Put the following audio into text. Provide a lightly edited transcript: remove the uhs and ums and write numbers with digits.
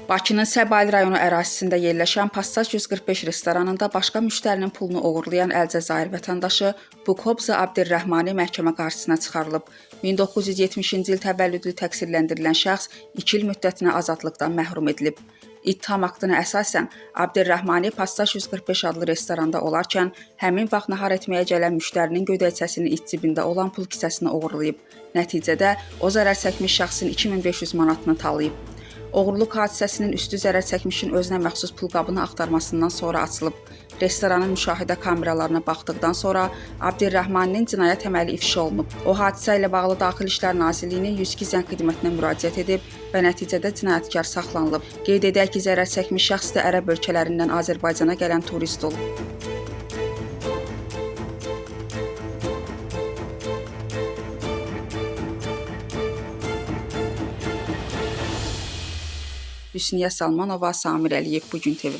Bakının Səbail rayonu ərazisində yerləşən Passaj 145 restoranında başqa müştərinin pulunu oğurlayan Əlcəzair vətəndaşı Bukobza Abdurrahmani məhkəmə qarşısına çıxarılıb. 1970-ci il təvəllüdlü təqsirləndirilən şəxs 2 il müddətinə azadlıqdan məhrum edilib. İttiham aktına əsasən Abdurrahmani Passaj 145 adlı restoranda olarkən həmin vaxt nahar etməyə gələn müştərinin gödəkçəsinin iç cibində olan pul kisəsini oğurlayıb. Nəticədə o zərər çəkmiş şəxsin 2500 manatını talayıb. Oğurluq hadisəsinin üstü zərər çəkmişin özünə məxsus pulqabını axtarmasından sonra açılıb. Restoranın müşahidə kameralarına baxdıqdan sonra Abdurrahmaninin cinayət əməli ifşa olunub. O hadisə ilə bağlı Daxili İşlər Nazirliyinin 102 zəng xidmətinə müraciət edib və nəticədə cinayətkar saxlanılıb. Qeyd edək ki, zərər çəkmiş şəxs də ərəb ölkələrindən Azərbaycana gələn turist olub. Hüsniyə Salmanova, Samir Əliyev, Bu gün TV.